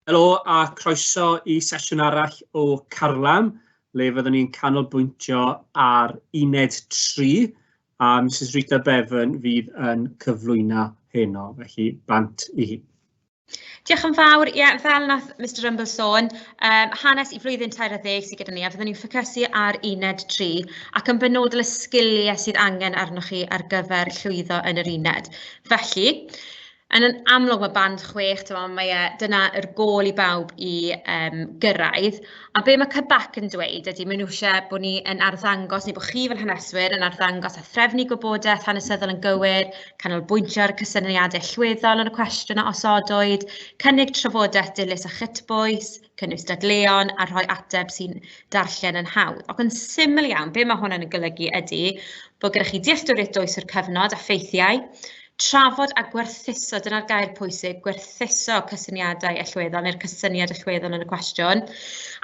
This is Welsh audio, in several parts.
Helo a croeso i sesiwn arall o Carlam, le fyddwn ni'n canolbwyntio ar uned 3, a Mrs Rita Bevan fydd yn cyflwyno heno, felly bant i hi. Diolch yn fawr. Ie, fel nath Mr Rumble sôn, hanes i flwyddyn 13 sydd gyda ni, a fyddwn ni'n ffocysu ar uned 3, ac yn benodol y sgiliau sydd angen arnoch chi ar gyfer llwyddo yn yr uned. Felly, yn yn amlwg mae band 6, timod, mae e, dyna yr gôl i bawb i gyrraedd. A be mae CBAC yn dweud ydy, maen nhw eisiau bod ni yn arddangos, neu bod chi fel haneswyr yn arddangos a threfnu gwybodaeth hanesyddol yn gywir, canolbwyntio ar y cysyniadau allweddol yn y cwestiwn a osodwyd, cynnig trafodaeth dilys a chytbwys, cynnwys dadleuon a rhoi ateb sy'n darllen yn hawdd. Ac yn syml iawn, be mae hwn yn golygu ydy bod gyda chi dealltwriaeth dwys o'r cyfnod a ffeithiau, trafod a gwerthuso, dyna'r gair pwysig, gwerthuso cysyniadau allweddol neu'r cysyniad allweddol yn y cwestiwn,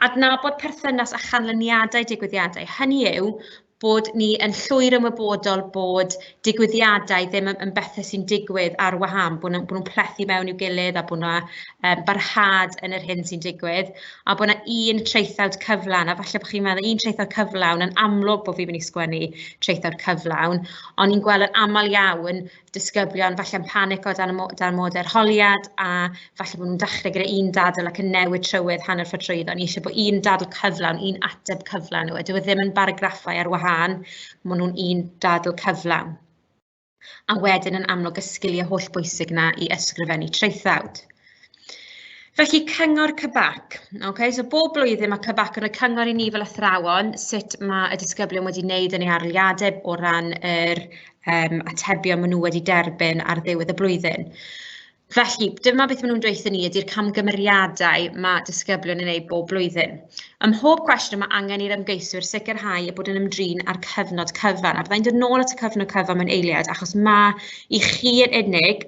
adnabod perthynas a chanlyniadau digwyddiadau, hynny yw bod ni yn llwyr ymwybodol bod digwyddiadau ddim yn bethau sy'n digwydd ar wahân, bod nhw'n plethu mewn i'w gilydd a bod yna barhad yn yr hyn sy'n digwydd, a bod yna un traethawd cyflawn, a falle bod chi'n meddwl un traethawd cyflawn, yn amlwg bod fi'n mynd i sgwennu traethawd cyflawn, ond ni'n gweld yn aml iawn disgyblion falle'n panico dan amodau arholiad, a falle bod nhw'n dechrau gyda un dadl ac yn newid trywydd hanner ffordd trwyddo. Ni eisiau bod un dadl cyflawn, un ateb cyflawn yw e. Dyw e ddim yn baragraffau ar wahân, maen nhw'n un dadl cyflawn. A wedyn yn amlwg y sgiliau hollbwysig 'na i ysgrifennu traethawd. Felly, cyngor CBAC. Okay, so bob blwyddyn mae CBAC yn rhoi cyngor i ni fel athrawon sut mae y disgyblion wedi wneud yn eu arholiadau o ran yr atebion maen nhw wedi derbyn ar ddiwedd y blwyddyn. Felly, dyma beth maen nhw'n dweud wrthyn ni ydy'r camgymeriadau mae disgyblion yn eu bob blwyddyn. Ym mhob cwestiwn mae angen i'r ymgeiswyr sicrhau eu bod yn ymdrin â'r cyfnod cyfan. A byddai'n dod nôl at y cyfnod cyfan mewn eiliad, achos mae i chi yn unig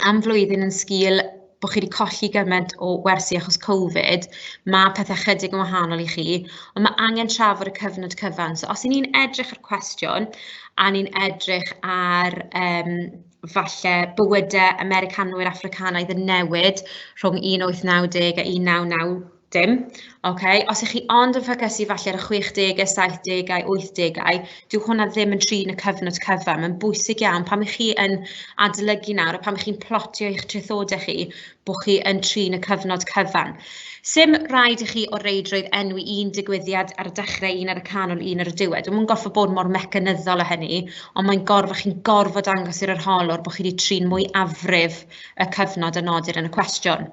am flwyddyn yn sgil bod chi wedi colli gymaint o wersi achos Covid, mae pethau chydig yn wahanol i chi, ond mae angen trafod y cyfnod cyfan. So os 'y ni'n edrych ar cwestiwn a ni'n edrych ar falle bywydau Americanwyr Affricanaidd yn newid rhwng 1890 a 1990, okay? Os ych chi ond yn ffocysu falle ar y 60au, 70au, 80au, dyw hwnna ddim yn trin y cyfnod cyfan. Mae'n bwysig iawn pan ych chi yn adolygu nawr a pan ych chi'n plotio eich traethodau chi, bod chi yn trin y cyfnod cyfan. Sim rhaid i chi o reidrwydd enwi un digwyddiad ar y dechrau, un ar y canol, un ar y diwedd. Dwi'm yn gorfod bod mor mecanyddol â hynny, ond mae'n gorfod, chi'n gorfod dangos i'r arholwr bod chi wedi trin mwyafrif y cyfnod a nodir yn y cwestiwn.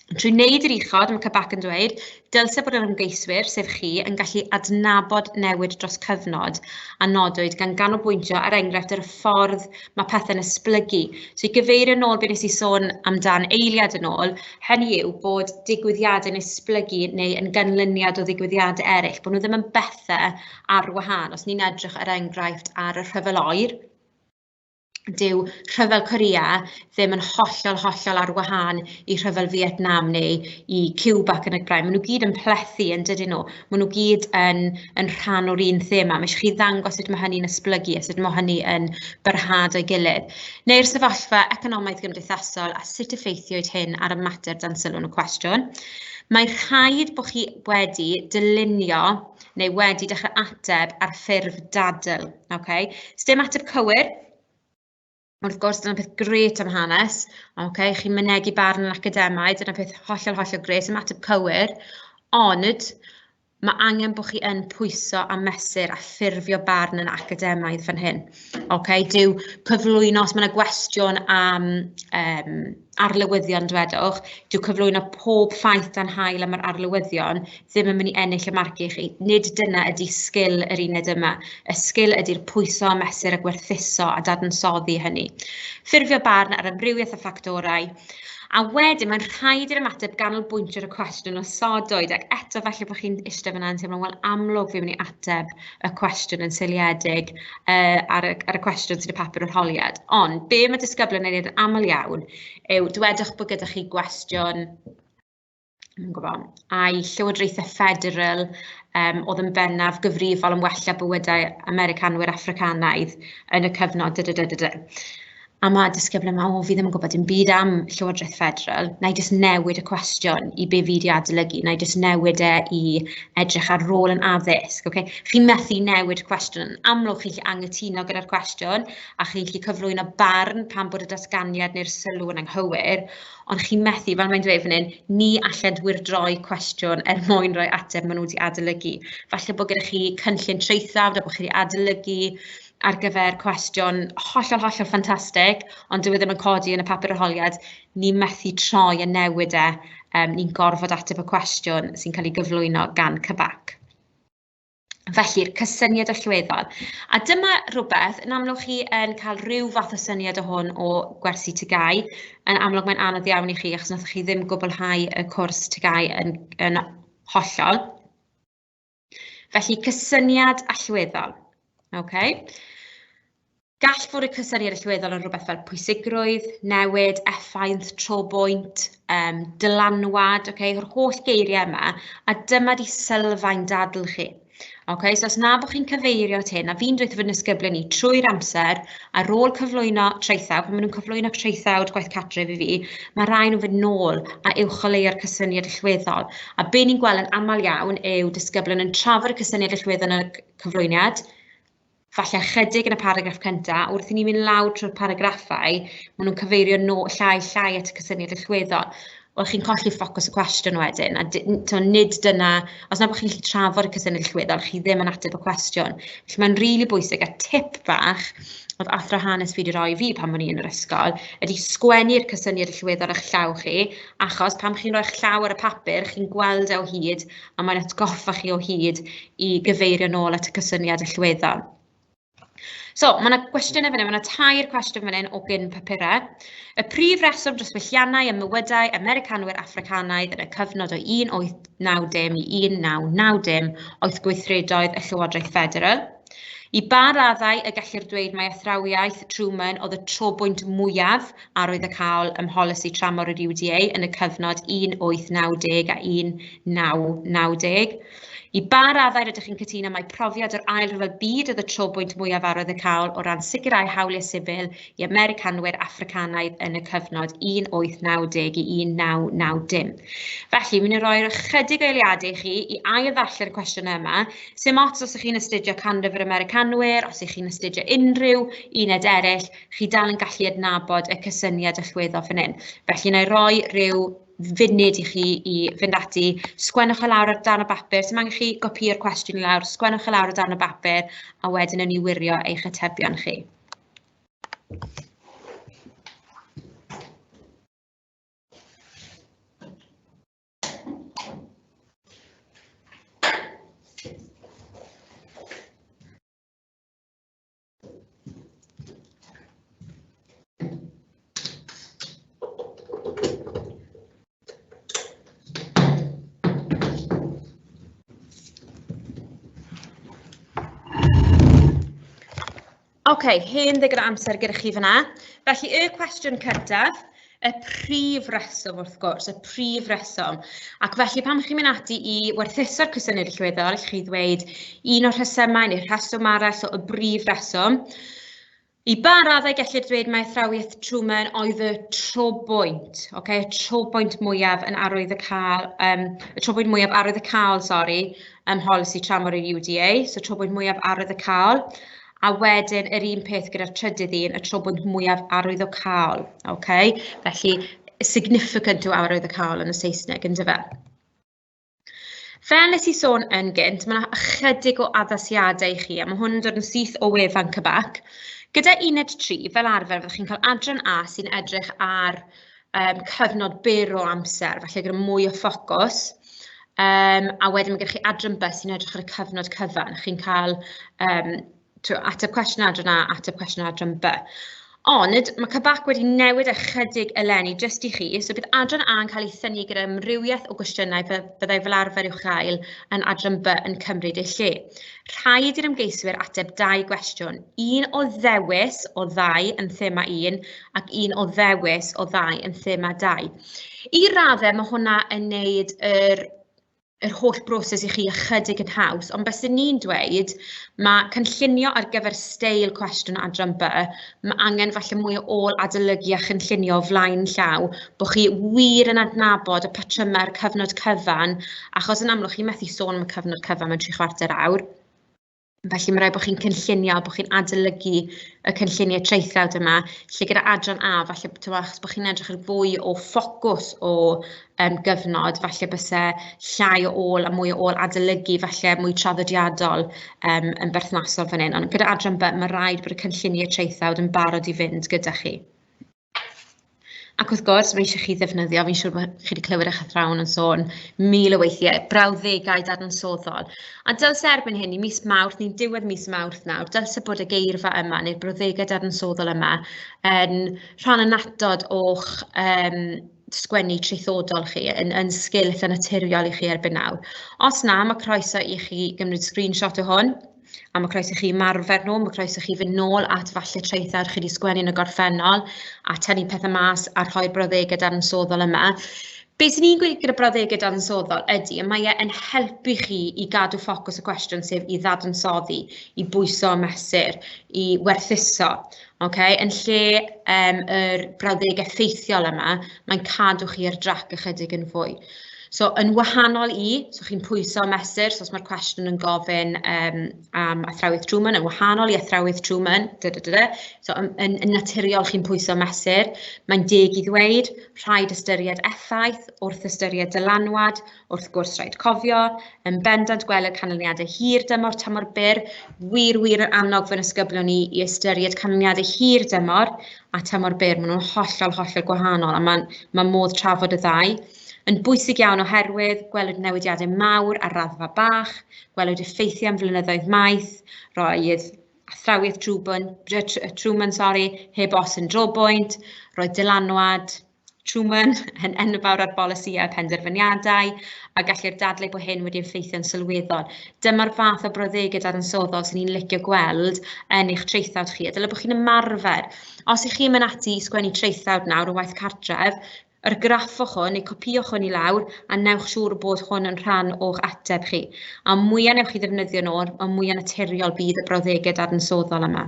Trwy wneud yr uchod, mae CBAC yn dweud, dylse bod yr ymgeiswyr, sef chi, yn gallu adnabod newid dros cyfnod a nodwyd gan ganolbwyntio ar enghraifft ar y ffordd mae pethau'n esblygu. So i gyfeirio nôl beth nes i sôn amdan eiliad yn ôl, hynny yw bod digwyddiadau'n esblygu neu yn ganlyniad o ddigwyddiadau eraill, bod nhw ddim yn bethau ar wahân. Os ni'n edrych ar enghraifft ar y rhyfel oer, dyw rhyfel Corea ddim yn hollol, hollol ar wahân i rhyfel Vietnam neu i Cuba ac yn y blaen. Maen nhw gyd yn plethu, yn dydyn nhw? Maen nhw gyd yn rhan o'r un thema. Mae eisiau chi ddangos sut mae hynny'n esblygu a sut mae hynny yn barhad o'i gilydd. Neu'r sefyllfa economaidd gymdeithasol a sut effeithiwyd hyn ar y mater dan sylw yn y cwestiwn. Mae rhaid bod chi wedi dylunio neu wedi dechrau ateb ar ffurf dadl. Okay? Sdim ateb cywir. Wrth gwrs, dyna'n peth grêt am hanes. Okay? Chi'n mynegi barn yn academaidd, dyna'n peth hollol, hollol grêt, dim ateb cywir. Ond mae angen bod chi yn pwyso a mesur a ffurfio barn yn academaidd fan hyn. Okay? Dyw cyflwyno, os mae yna gwestiwn am arlywyddion, dwedwch, dyw cyflwyno pob ffaith dan haul am yr arlywyddion ddim yn mynd i ennill y marciau i chi. Nid dyna ydy sgil yr uned yma. Y sgil ydy'r pwyso, mesur a gwerthuso a dadansoddi hynny. Ffurfio barn ar amrywiaeth o ffactorau. A wedyn mae'n rhaid i'r ymateb ganolbwyntio ar y cwestiwn osodwyd, ac eto falle bod chi'n eistedd fan'na yn teimlo, wel, amlwg fi'n mynd i ateb y cwestiwn yn seiliedig ar y cwestiwn sydd y papur arholiad. Ond be mae disgyblion yn ei wneud yn aml iawn yw dwedwch bod gyda chi gwestiwn, dwi'm yn gwybod, ai llywodraethau ffederal oedd yn bennaf gyfrifol am wella bywydau Americanwyr Affricanaidd yn y cyfnod, dy, dy, dy, dy, dy. A ma' disgyblion yma, "O, fi ddim yn gwybod dim byd am Llywodraeth Ffederal, wna i jyst newid y cwestiwn i be fi 'di adolygu, wna i jyst newid e i edrych ar rôl yn addysg", ocê. Chi'n methu newid cwestiwn, yn amlwg chi'n gallu anghytuno gyda'r cwestiwn, a chi'n gallu cyflwyno barn pam bod y datganiad neu'r sylw yn anghywir, ond chi'n methu, fel mae'n dweud fan hyn, ni allent wyrdroi cwestiwn er mwyn rhoi ateb maen nhw wedi adolygu. Falle bod gyda chi cynllun traethawd a bod chi wedi adolygu ar gyfer cwestiwn hollol, hollol ffantastig, ond dyw e ddim yn codi yn y papur arholiad, ni methu troi a newid e, ni'n gorfod ateb y cwestiwn sy'n cael ei gyflwyno gan CBAC. Felly'r cysyniad allweddol. A dyma rhywbeth, yn amlwg chi yn cael rhyw fath o syniad o hwn o gwersi TGAU. Yn amlwg mae'n anodd iawn i chi achos wnaethoch chi ddim gwblhau y cwrs TGAU yn, yn hollol. Felly, cysyniad allweddol. Okay. Gall fod y cysyniad allweddol yn rhywbeth fel pwysigrwydd, newid, effaith, trobwynt, dylanwad, okay, yr holl geiriau yma, a dyma di sylfaen dadl chi. Okay, so os na bod chi'n cyfeirio at hyn, a fi'n dweud wrth fy nisgyblion i trwy'r amser, ar ôl cyflwyno traethawd, pan maen nhw'n cyflwyno traethawd gwaith cartref i fi, mae rhai nhw'n fynd nôl a uwcholeuo'r cysyniad allweddol. A be ni'n gweld yn aml iawn yw disgyblion yn trafod y cysyniad allweddol yn y cyflwyniad, falle ychydig yn y paragraff cyntaf, wrth i ni mynd lawr trwy'r paragraffau, maen nhw'n cyfeirio no, llai llai at y cysyniad allweddol. Wel, chi'n colli ffocws y cwestiwn wedyn, a to, nid dyna, os na bod chi'n gallu trafod y cysyniad allweddol, chi ddim yn ateb y cwestiwn. Felly mae'n rili really bwysig, a tip bach oedd athro hanes fi wedi rhoi i fi pan o'n i yn yr ysgol, ydy sgwennu'r cysyniad allweddol eich llaw chi, achos pan chi'n rhoi'ch llaw ar y papur, chi'n gweld e o hyd, a mae'n atgoffa chi o hyd i gyfeirio nôl at y cysyniad allweddol. So, mae yna gwestiynau fan hyn, mae yna tair cwestiwn fan hyn o gyn papurau. Y prif reswm dros welliannau ym mywydau Americanwyr Affricanaidd yn y cyfnod o 1890 i 1990 oedd gweithredoedd y Llywodraeth Ffederal. I ba raddau y gellir dweud mai athrawiaeth Truman oedd y trobwynt mwyaf arwyddocaol ym mholisi tramor yr UDA yn y cyfnod 1890 a 1990? I ba raddau rydych chi'n cytuno mai profiad yr Ail Ryfel Byd oedd y trobwynt mwyaf arwyddocaol o ran sicrhau hawliau sifil i Americanwyr Affricanaidd yn y cyfnod 1890 i 1990? Felly, mi'n i roi'r ychydig o eiliadau i chi i ail ddarllen y cwestiynau yma. Sim ots os ych chi'n astudio canrif yr Americanwyr, os ych chi'n astudio unrhyw uned eraill, chi dal yn gallu adnabod y cysyniad allweddol fan hyn. Felly, wna i roi rhyw funud i chi i fynd ati, sgwennwch e lawr ar darn o bapur, sim angen chi gopïo'r cwestiwn i lawr, sgwennwch e lawr ar darn o bapur, a wedyn wnawn ni wirio eich atebion chi. Oce, hen ddigon o amser gyda chi fan'na. Felly, y cwestiwn cyntaf, y prif reswm wrth gwrs, y prif reswm. Ac felly pan chi'n mynd ati i werthuso'r cysyniad allweddol, allwch chi ddweud un o'r rhesymau neu'r rheswm arall, so y brif reswm. I ba raddau gellir dweud mai athrawiaeth Truman oedd y trobwynt, okay, y trobwynt mwyaf yn arwyddocaol, y trobwynt mwyaf arwyddocaol, sori, ym mholisi tramor yr UDA, so trobwynt mwyaf arwyddocaol, a wedyn yr un peth gyda'r trydydd un, y trobwynt mwyaf arwyddocaol, okay? Felly, significant yw arwyddocaol yn y Saesneg, yndyfe? Fel nes i sôn yn gynt, mae yna ychydig o addasiadau i chi, a mae hwn yn dod yn syth o wefan CBAC. Gyda uned 3, fel arfer, fyddwch chi'n cael adran A sy'n edrych ar cyfnod byr o amser, falle gyda mwy o ffocws. A wedyn mae gennych chi adran B sy'n edrych ar y cyfnod cyfan. Chi'n cael ateb cwestiwn adran A, ateb cwestiwn adran B. Ond mae CBAC wedi newid ychydig eleni jyst i chi, so bydd adran A yn cael ei thynnu gyda amrywiaeth o gwestiynau fyddai fel arfer i'w chael yn adran B yn cymryd ei lle. Rhaid i'r ymgeiswyr ateb dau gwestiwn, un o ddewis o ddau yn thema 1 ac un o ddewis o ddau yn thema 2. I raddau mae hwnna yn neud yr yr holl broses i chi ychydig yn haws, ond byswn ni'n dweud, mae cynllunio ar gyfer steil cwestiwn adran B, mae angen falle mwy o ôl adolygu a chynllunio o flaen llaw, bod chi wir yn adnabod y patrymau'r cyfnod cyfan, achos yn amlwg chi'n methu sôn am y cyfnod cyfan mewn 3/4 awr. Felly mae rhaid bod chi'n cynllunio, bod chi'n adolygu y cynlluniau traethawd yma, lle gyda adran A, falle timod, achos bod chi'n edrych ar fwy o ffocws o gyfnod, falle byse llai o ôl a mwy o ôl adolygu, falle mwy traddodiadol yn berthnasol fan hyn. Ond gyda adran B, mae rhaid bod y cynlluniau traethawd yn barod i fynd gyda chi. Ac wrth gwrs, mae eisiau chi ddefnyddio, fi'n siŵr bod chi wedi clywed eich athrawon yn sôn 1000 o weithiau, brawddegau dadansoddol. A dylse erbyn hyn, i mis Mawrth, ni'n diwedd mis Mawrth nawr, dylse bod y geirfa yma neu'r brawddegau dadansoddol yma yn rhan annatod o'ch sgwennu traethodol chi, yn sgil eitha naturiol i chi erbyn nawr. Os na, mae croeso i chi gymryd screenshot o hwn, a mae croeso i chi ymarfer nhw, mae croeso i chi fynd nôl at falle traethawd chi wedi sgwennu yn y gorffennol a tynnu pethau mas a rhoi'r brawddegau dadansoddol yma. Be sy'n ni'n gweud gyda brawddegau dadansoddol ydy, mae e yn helpu chi i gadw ffocws y cwestiwn, sef i ddadansoddi, i bwyso a mesur, i werthuso. Okay? Yn lle yr brawddegau ffeithiol yma, mae'n cadw chi ar drac ychydig yn fwy. So, yn wahanol i, so chi'n pwyso a mesur, so os mae'r cwestiwn yn gofyn am athrawiaeth Truman, yn wahanol i athrawiaeth Truman, da, da, da, da. So, yn naturiol chi'n pwyso a mesur, mae'n deg i ddweud, rhaid ystyried effaith, wrth ystyried dylanwad, wrth gwrs rhaid cofio, yn bendant gweld y canlyniadau hir dymor, tymor byr, wir, wir yn annog fy nisgyblion i i ystyried canlyniadau hir dymor a tymor byr, maen nhw'n hollol, hollol gwahanol, a ma' modd trafod y ddau. Yn bwysig iawn oherwydd gwelwyd newidiadau mawr ar raddfa bach, gwelwyd effeithiau am flynyddoedd maith, roedd athrawiaeth Truman, sorry, heb os yn drobwynt, roedd dylanwad Truman yn enfawr ar bolisïau a penderfyniadau, a gallu'r dadlau bod hyn wedi effeithio'n sylweddol. Dyma'r fath o brawddegau dadansoddol sy'n ni'n licio gweld yn eich traethawd chi, a dyle bod chi'n ymarfer. Os ych chi'n mynd ati i sgwennu traethawd nawr o waith cartref, argraffwch hwn neu copïwch hwn i lawr a newch siŵr bod hwn yn rhan o'ch ateb chi. A mwyaf newch chi ddefnyddio nhw, y mwyaf naturiol bydd y brawddegau dadansoddol yma.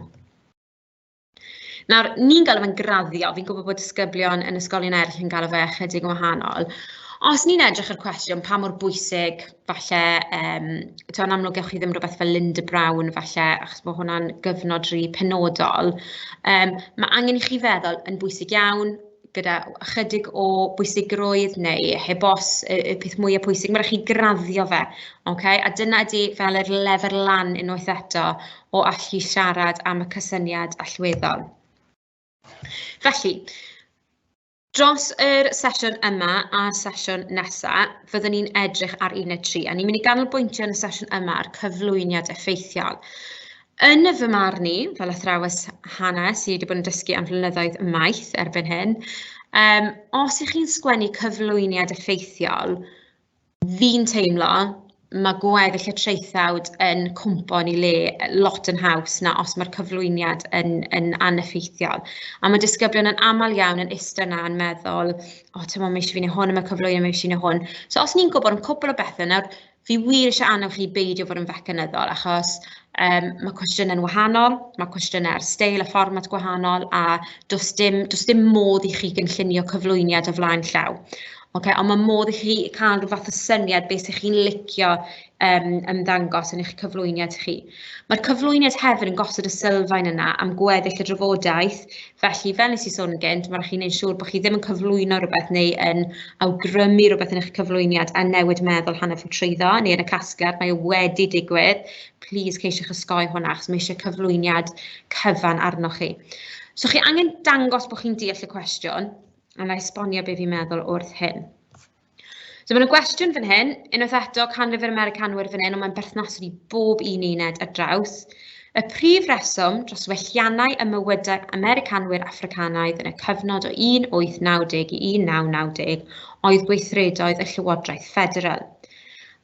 Nawr, ni'n galw fe'n graddio, fi'n gwybod bod disgyblion yn ysgolion eraill yn galw fe ychydig yn wahanol. Os ni'n edrych ar cwestiwn, pa mor bwysig, falle, yn amlwg gewch chi ddim rhywbeth fel Linda Brown, falle, achos bod hwnna'n gyfnod rhy penodol. Mae angen i chi feddwl yn bwysig iawn, gyda ychydig o bwysigrwydd neu heb os y peth mwyaf pwysig, mae rhaid chi graddio fe, okay? A dyna ydy fel yr lefel lan unwaith eto o allu siarad am y cysyniad allweddol. Felly, dros yr sesiwn yma a'r sesiwn nesaf, fyddwn ni'n edrych ar uned 3, a ni'n mynd i ganolbwyntio yn y sesiwn yma ar cyflwyniad effeithiol. Yn fy marn i, fel athrawes hanes sydd wedi bod yn dysgu am flynyddoedd maith erbyn hyn, os ych chi'n sgwennu cyflwyniad effeithiol, fi'n teimlo mae gweddill y traethawd yn cwmpo yn ei le lot yn haws na os mae'r cyflwyniad yn aneffeithiol. A mae disgyblion yn aml iawn yn ista yna yn meddwl, o, ti'n meddwl, mae eisiau fi wneud hwn am y cyflwyniad, mae eisiau fi wneud hwn. So os ni'n gwybod am cwpl o bethau nawr, fi wir eisiau annog chi beidio fod yn fecanyddol, achos mae cwestiynau'n wahanol, mae cwestiynau ar steil a fformat gwahanol, a does dim modd i chi gynllunio cyflwyniad o flaen llaw. Okay, ond mae modd i chi cael rhyw fath o syniad beth sy'ch chi'n licio ymddangos yn eich cyflwyniad chi. Mae'r cyflwyniad hefyd yn gosod y sylfaen yna am gweddill y drafodaeth, felly fel nes i sôn yn gynt, mae rhaid chi wneud siŵr bod chi ddim yn cyflwyno rhywbeth neu yn awgrymu rhywbeth yn eich cyflwyniad a newid meddwl hanner ffordd trwyddo neu yn y casgliad, mae o wedi digwydd. Please ceisiwch osgoi hwnna, achos mae eisiau cyflwyniad cyfan arnoch chi. So chi angen dangos bod chi'n deall y cwestiwn, a na i esbonio be fi'n meddwl wrth hyn. So mae yna gwestiwn fan hyn, unwaith eto, canrif yr Americanwyr fan hyn, ond mae'n berthnasol i bob un uned ar draws. Y prif reswm dros welliannau ym mywydau Americanwyr Affricanaidd yn y cyfnod o 1890 i 1990 oedd gweithredoedd y Llywodraeth Ffederal.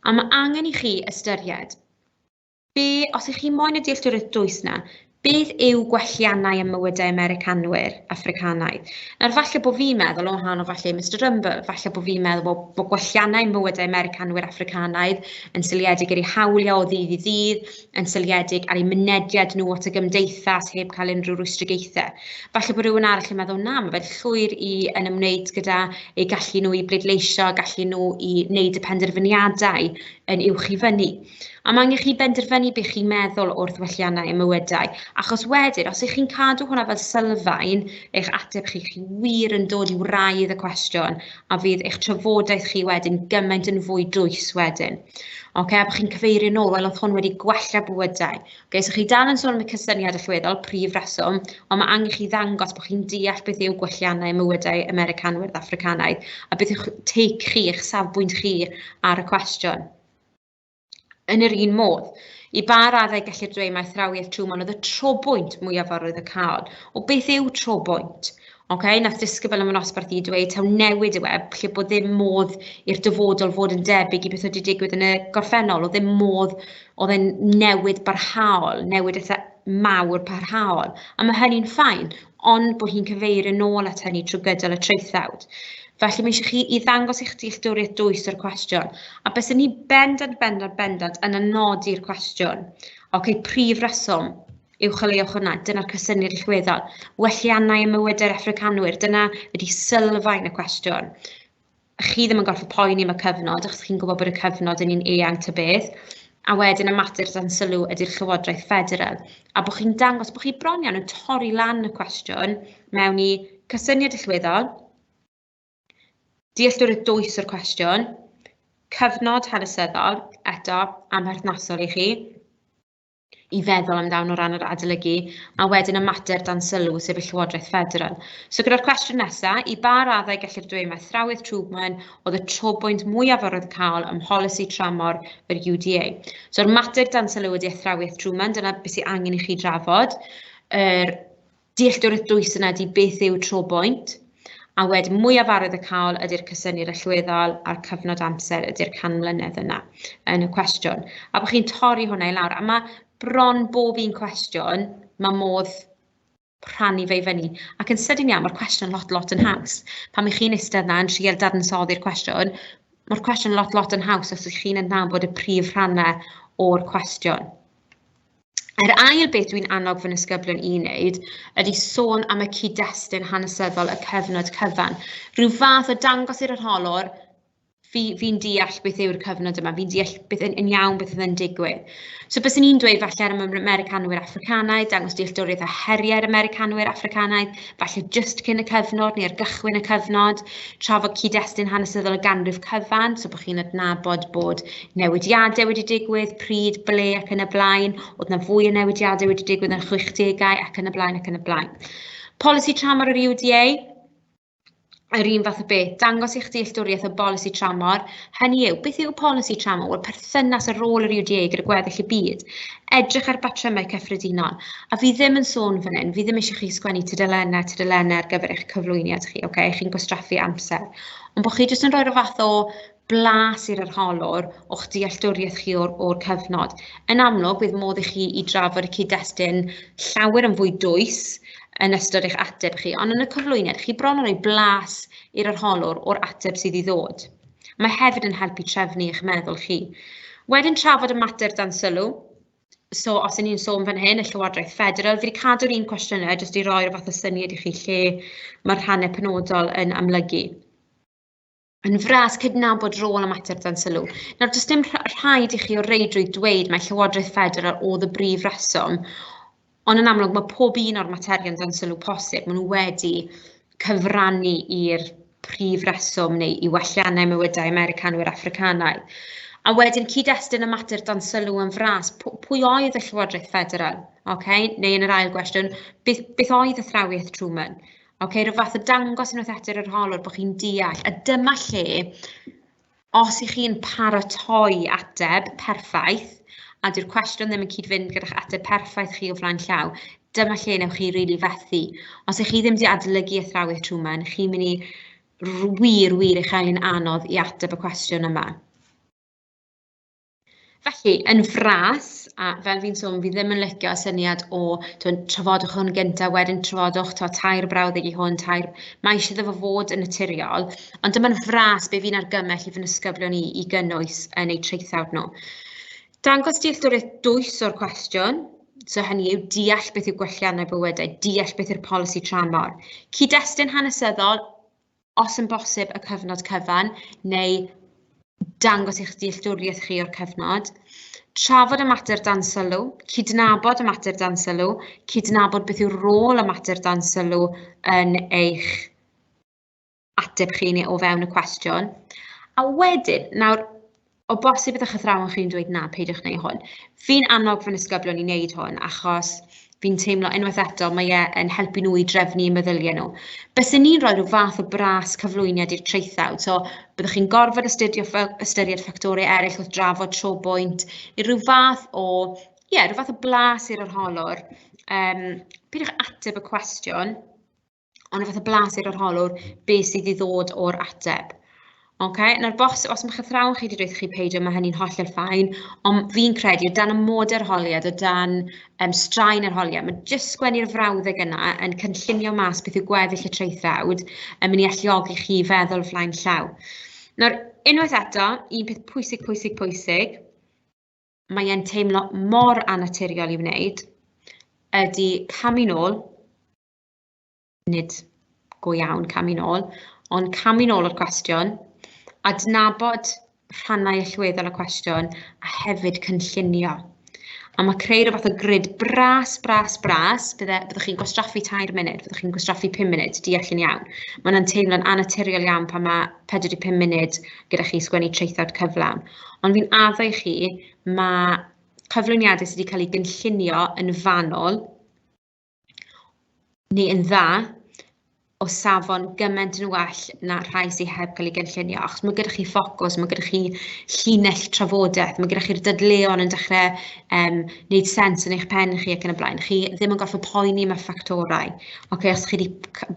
A mae angen i chi ystyried, be, os ych chi moyn y dealltwriaeth dwys 'na, Beth yw gwelliannau ym mywydau Americanwyr Affricanaidd? Nawr, falle bod fi'n meddwl, o wahanol falle Mr Rumble, falle bod fi'n meddwl bod gwelliannau ym mywydau Americanwyr Affricanaidd yn seiliedig ar eu hawliau o ddydd i ddydd, yn seiliedig ar eu mynediad nhw at y gymdeithas heb cael unrhyw rwystredigaethau. Falle bod rhywun arall yn meddwl, na, mae fe'n llwyr i yn ymwneud gyda eu gallu nhw i bleidleisio, gallu nhw i wneud y penderfyniadau yn uwch i fyny. A mae angen chi benderfynu beth chi'n meddwl wrth welliannau ym mywydau, achos wedyn, os ych chi'n cadw hwnna fel sylfaen eich ateb chi, chi wir yn dod i wraidd y cwestiwn, a fydd eich trafodaeth chi wedyn gymaint yn fwy dwys wedyn. Ocê, a bod chi'n cyfeirio nôl, wel, oedd hwn wedi gwella bywydau. Ocê, so chi dal yn sôn am y cysyniad allweddol, prif reswm, ond mae angen chi ddangos bod chi'n deall beth yw gwelliannau ym mywydau Americanwyr Affricanaidd, a beth yw'ch take chi, eich safbwynt chi ar y cwestiwn. Yn yr un modd, i ba raddau gellir dweud mai athrawiaeth Truman oedd y trobwynt mwyaf arwyddocaol? O beth yw trobwynt? Okay, nath disgybl yn fy nosbarth i dweud taw newid yw e, lle bod ddim modd i'r dyfodol fod yn debyg i beth oedd wedi digwydd yn y gorffennol, oedd ddim modd, oedd e'n newid barhaol, newid eitha mawr parhaol, a mae hynny'n fine, ond bod hi'n cyfeirio nôl at hynny trwy gydol y traethawd. Felly mae eisiau chi i ddangos eich dealltwriaeth dwys o'r cwestiwn. A byswn ni bendant, bendant, bendant yn anodi'r cwestiwn. Oce, prif reswm, uwcholeuwch hwnna, dyna'r cysyniad allweddol. Welliannau ym mywydau'r Affricanwyr, dyna ydy sylfaen y cwestiwn. Chi ddim yn gorfod poeni am y cyfnod, achos chi'n gwybod bod y cyfnod yn un eang ta beth. A wedyn y mater dan sylw ydy'r Llywodraeth Ffederal. A bod chi'n dangos bod chi bron iawn yn torri lan y cwestiwn mewn i cysyniad allweddol, dealltwriaeth dwys o'r cwestiwn, cyfnod hanesyddol, eto amherthnasol i chi, i feddwl amdano o ran yr adolygu, a wedyn y mater dan sylw, sef y Llywodraeth Ffederal. So gyda'r cwestiwn nesaf, i ba raddau gellir dweud mai athrawiaeth Truman oedd y trobwynt mwyaf arwyddocaol ym mholisi tramor yr UDA? So'r mater dan sylw ydy athrawiaeth Truman, dyna beth sydd angen i chi drafod. Yr dealltwriaeth dwys yna ydy beth yw trobwynt, a wedyn mwyaf arwyddocaol ydy'r cysyniad allweddol a'r cyfnod amser ydy'r 100 mlynedd yna yn y cwestiwn. A bod chi'n torri hwnna i lawr, a mae bron bob un cwestiwn, mae modd rhannu fe i fyny. Ac yn sydyn iawn, mae'r cwestiwn lot, lot yn haws. Pan ych chi'n eistedd yna yn trial dadansoddi'r cwestiwn, mae'r cwestiwn lot, lot yn haws os ych chi'n adnabod y prif rhannau o'r cwestiwn. Yr ail beth dwi'n annog fy nisgyblion i wneud ydy sôn am y cyd-destun hanesyddol y cyfnod cyfan. Rhyw fath o dangos i'r arholwr, fi'n deall beth yw'r cyfnod yma, fi'n deall beth yn iawn beth oedd yn digwydd. So byswn i'n dweud falle am yr Americanwyr Affricanaidd, dangos dealltwriaeth o heriau'r Americanwyr Affricanaidd, falle jyst cyn y cyfnod neu ar gychwyn y cyfnod, trafod cyd-destun hanesyddol y ganrif cyfan, so bod chi'n adnabod bod newidiadau wedi digwydd, pryd, ble ac yn y blaen, oedd 'na fwy o newidiadau wedi digwydd yn y 60au ac yn y blaen ac yn y blaen. Polisi tramor yr UDA, yr un fath o beth, dangos eich dealltwriaeth o bolisi tramor, hynny yw, beth yw polisi tramor? Wel, perthynas a rôl yr UDA gyda gweddill y byd. Edrych ar batrymau cyffredinol. A fi ddim yn sôn fan hyn, fi ddim eisiau chi sgwennu tudalennau, tudalennau ar gyfer eich cyflwyniad chi, ocê? Chi'n gwastraffu amser. Ond bod chi jyst yn rhoi rhyw fath o blas i'r arholwr o'ch dealltwriaeth chi o'r cyfnod. Yn amlwg, bydd modd i chi i drafod y cyd-destun llawer yn fwy dwys yn ystod eich ateb chi, ond yn y cyflwyniad, chi bron yn rhoi blas i'r arholwr o'r ateb sydd i ddod. Mae hefyd yn helpu trefnu eich meddwl chi. Wedyn trafod y mater dan sylw. So, os 'y ni'n sôn fan hyn, y Llywodraeth Ffederal, fi wedi cadw'r un cwestiynau jyst i roi rhyw fath o syniad i chi lle mae'r rhannau penodol yn amlygu. Yn fras, cydnabod rôl y mater dan sylw. Nawr, does dim rhaid i chi o reidrwydd dweud mai Llywodraeth Ffederal oedd y brif reswm, ond yn amlwg mae pob un o'r materion dan sylw posib, maen nhw wedi cyfrannu i'r prif reswm neu i welliannau mywydau Americanwyr Affricanaidd. A wedyn cyd-destun y mater dan sylw yn fras, pwy oedd y Llywodraeth Ffederal? Okay? Neu yn yr ail gwestiwn, beth oedd athrawiaeth Truman? Okay, rhyw fath o dangos unwaith eto i'r arholwr bod chi'n deall. A dyma lle, os ych chi'n paratoi ateb perffaith, a dyw'r cwestiwn ddim yn cyd-fynd gyda'ch ateb perffaith chi o flaen llaw, dyma lle newch chi rili fethu. Os ych chi ddim wedi adolygu athrawiaeth Truman, chi'n mynd i wir, wir ei chael hi'n anodd i ateb y cwestiwn yma. Felly, yn fras, a fel fi'n sôn, fi ddim yn licio y syniad o tw'n, trafodwch hwn gyntaf, wedyn trafodwch to, tair brawddeg i hwn, tair... Mae eisiau iddo fo fod yn naturiol, ond dyma'n fras be fi'n argymell i fy nisgyblion i i gynnwys yn eu traethawd nhw. Dangos dealltwriaeth dwys o'r cwestiwn, so hynny yw deall beth yw gwelliannau bywydau, deall beth yw'r polisi tramor. Cyd-destun hanesyddol, os yn bosib y cyfnod cyfan, neu dangos eich dealltwriaeth chi o'r cyfnod. Trafod y mater dan sylw, cydnabod y mater dan sylw, cydnabod beth yw rôl y mater dan sylw yn eich ateb chi neu o fewn y cwestiwn. A wedyn, nawr, o bosib bydd eich athrawon chi'n dweud na, peidiwch wneud hwn. Fi'n annog fy nisgyblion i wneud hwn, achos fi'n teimlo unwaith eto mae e yn helpu nhw i drefnu eu meddyliau nhw. Byswn ni'n rhoi rhyw fath o bras cyflwyniad i'r traethawd, so byddwch chi'n gorfod astudio, ystyried ffactorau eraill wrth drafod trobwynt, neu rhyw fath o, ie, rhyw fath o blas i'r arholwr. Peidiwch ateb y cwestiwn, ond rhyw fath o blas i'r arholwr beth sydd i ddod o'r ateb. Okay? Nawr, bos, os mae'ch athrawon chi wedi dweud chi peidio, mae hynny'n hollol fine, ond fi'n credu o dan amodau arholiad, o dan straen arholiad, mae jyst sgwennu'r frawddeg yna yn cynllunio mas beth yw gweddill y traethawd yn mynd i alluogi chi feddwl flaen llaw. Nawr, unwaith eto, un peth pwysig, pwysig, pwysig, mae e'n teimlo mor annaturiol i wneud, ydy camu nôl, nid go iawn camu nôl, ond camu nôl o'r cwestiwn, adnabod rhannau allweddol y cwestiwn, a hefyd cynllunio. A mae creu rhyw fath o grid bras, bras, bras, byddwch chi'n gwastraffu 3 munud, byddwch chi'n gwastraffu 5 munud, deall yn iawn. Mae hwnna'n teimlo'n annaturiol iawn pan mae 45 munud gyda chi sgwennu traethawd cyflawn. Ond fi'n addo i chi, mae cyflwyniadau sydd wedi cael eu gynllunio yn fanwl, neu yn dda o safon gymaint yn well na rhai sydd heb cael ei gynllunio, achos mae gyda chi ffocws, mae gyda chi llinell trafodaeth, mae gyda chi'r dadleuon yn dechrau wneud sens yn eich pen chi ac yn y blaen. Chi ddim yn gorfod poeni am y ffactorau, okay, os chi wedi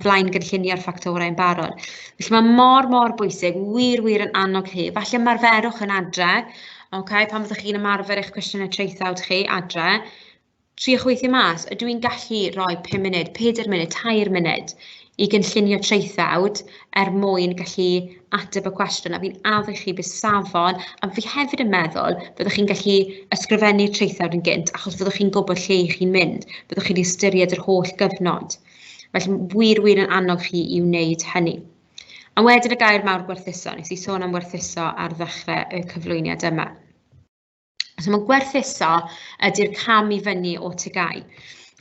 blaen gynllunio'r ffactorau yn barod. Felly mae mor, mor bwysig, wir, wir yn annog chi. Falle ymarferwch yn adre, okay, pan fyddwch chi'n ymarfer eich cwestiynau traethawd chi adre, triwch weithio mas, ydw i'n gallu rhoi 5 munud, 4 munud, 3 munud i gynllunio traethawd er mwyn gallu ateb y cwestiwn, a fi'n addo i chi bydd safon, a fi hefyd yn meddwl byddwch chi'n gallu ysgrifennu'r traethawd yn gynt, achos fyddwch chi'n gwybod lle i chi'n mynd, byddwch chi wedi ystyried yr holl gyfnod. Felly wir, wir yn annog chi i wneud hynny. A wedyn y gair mawr gwerthuso, nes i sôn am werthuso ar ddechrau y cyflwyniad yma. So mae gwerthuso ydy'r cam i fyny o TGAU.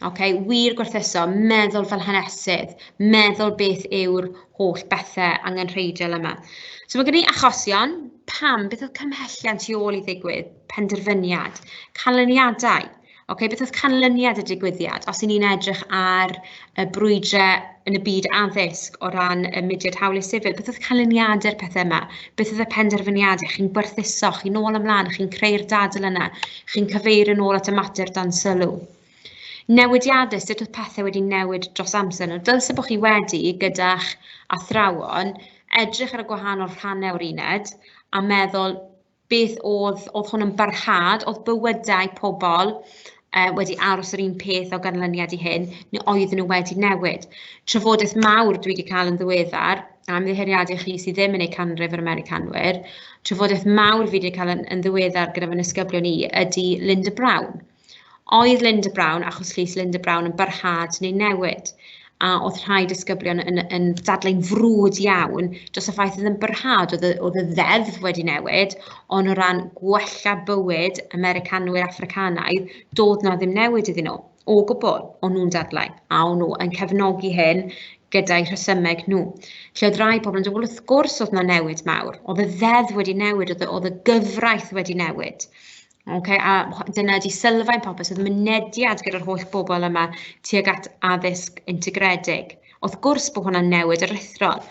Okay, wir gwerthuso, meddwl fel hanesydd, meddwl beth yw'r holl bethau angenrheidiol yma. So mae gen i achosion, pam, beth oedd cymhelliant tu ôl i ddigwydd, penderfyniad, canlyniadau. Okay, beth oedd canlyniad y digwyddiad? Os 'y ni'n edrych ar y brwydrau yn y byd addysg o ran y mudiad hawliau sifil, beth oedd canlyniadau'r pethau yma? Beth oedd y penderfyniadau? Chi'n gwerthuso, chi'n ôl ymlaen, chi'n creu'r dadl yna, chi'n cyfeirio nôl at y mater dan sylw. Newidiadau, sut oedd pethau wedi newid dros amser? Nawr, dylse bod chi wedi, gyda'ch athrawon, edrych ar y gwahanol rhannau o'r uned a meddwl beth oedd hwn yn barhad, oedd bywydau pobl wedi aros yr un peth o ganlyniad i hyn, neu oedden nhw wedi newid. Trafodaeth mawr dwi wedi cael yn ddiweddar, a ymddiheuriadau chi sydd ddim yn eu canrif yr Americanwyr, trafodaeth mawr fi wedi cael yn ddiweddar gyda fy nisgyblion i ydy Linda Brown. Oedd Linda Brown, achos llys Linda Brown, yn barhad neu newid? A oedd rhai disgyblion yn dadlau'n frwd iawn dros y ffaith oedd yn barhad, oedd y ddeddf wedi newid, ond o ran gwella bywyd Americanwyr Affricanaidd, doedd na ddim newid iddyn nhw, o gwbl, o'n nhw'n dadlau, a o'n nhw yn cefnogi hyn gyda'i rhesymeg nhw. Lle oedd rai pobl yn dweud, wel wrth gwrs oedd na newid mawr, oedd y ddeddf wedi newid, oedd y gyfraith wedi newid. Okay, a dyna ydy sylfaen popeth, oedd mynediad gyda'r holl bobl yma tuag at addysg integredig. Wrth gwrs bod hwnna'n newid aruthrol.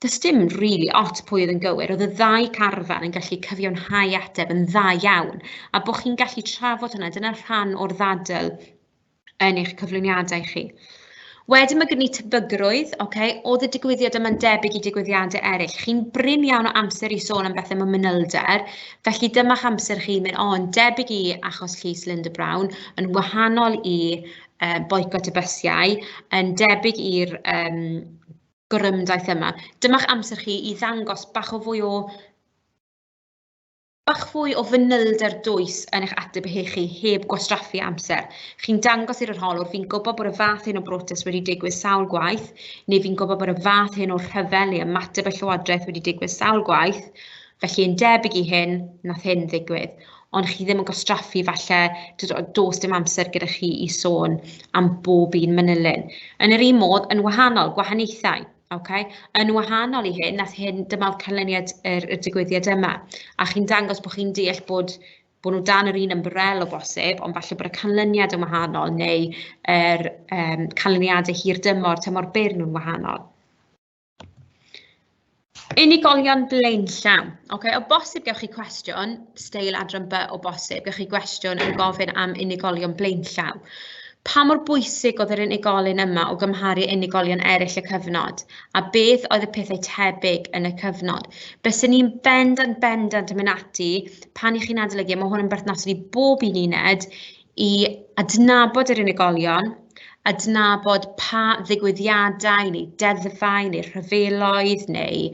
Does dim rili ot pwy oedd yn gywir, oedd y ddau carfan yn gallu cyfiawnhau ateb yn dda iawn, a bod chi'n gallu trafod hwnna, dyna rhan o'r ddadl yn eich cyflwyniadau chi. Wedyn mae gen i tebygrwydd, okay? Oedd y digwyddiad yma'n debyg i digwyddiadau eraill. Chi'n brin iawn o amser i sôn am bethau mewn manylder, felly dyma'ch amser chi mynd, o, yn debyg i achos llys Linda Brown, yn wahanol i boicot y bysiau, yn debyg i'r gorymdaith yma. Dyma'ch amser chi i ddangos bach o fwy o bach fwy o fanylder dwys yn eich ateb eich chi heb gwastraffu amser. Chi'n dangos i'r arholwr, fi'n gwybod bod y fath hyn o brotest wedi digwydd sawl gwaith, neu fi'n gwybod bod y fath hyn o rhyfel neu ymateb y llywodraeth wedi digwydd sawl gwaith, felly yn debyg i hyn, nath hyn ddigwydd. Ond chi ddim yn gwastraffu falle, does dim amser gyda chi i sôn am bob un manylyn. Yn yr un modd, yn wahanol, gwahaniaethau. Okay? Yn wahanol i hyn, nath hyn, dyma oedd canlyniad y digwyddiad yma. A chi'n dangos bod chi'n deall bod nhw dan yr un ymbrel o bosib, ond falle bod y canlyniad yn wahanol neu yr canlyniadau hir dymor, tymor byr nhw'n wahanol. Unigolion blaenllaw. Okay, o bosib gewch chi cwestiwn, steil adran B o bosib, gewch chi gwestiwn yn gofyn am unigolion blaenllaw. Pa mor bwysig oedd yr unigolyn yma o gymharu unigolion eraill y cyfnod, a beth oedd y pethau tebyg yn y cyfnod? Byswn ni'n bendant yn mynd ati pan i chi'n adolygu, mae hwn yn berthnasol i bob un uned, i adnabod yr unigolion, adnabod pa ddigwyddiadau neu deddfau neu rhyfeloedd neu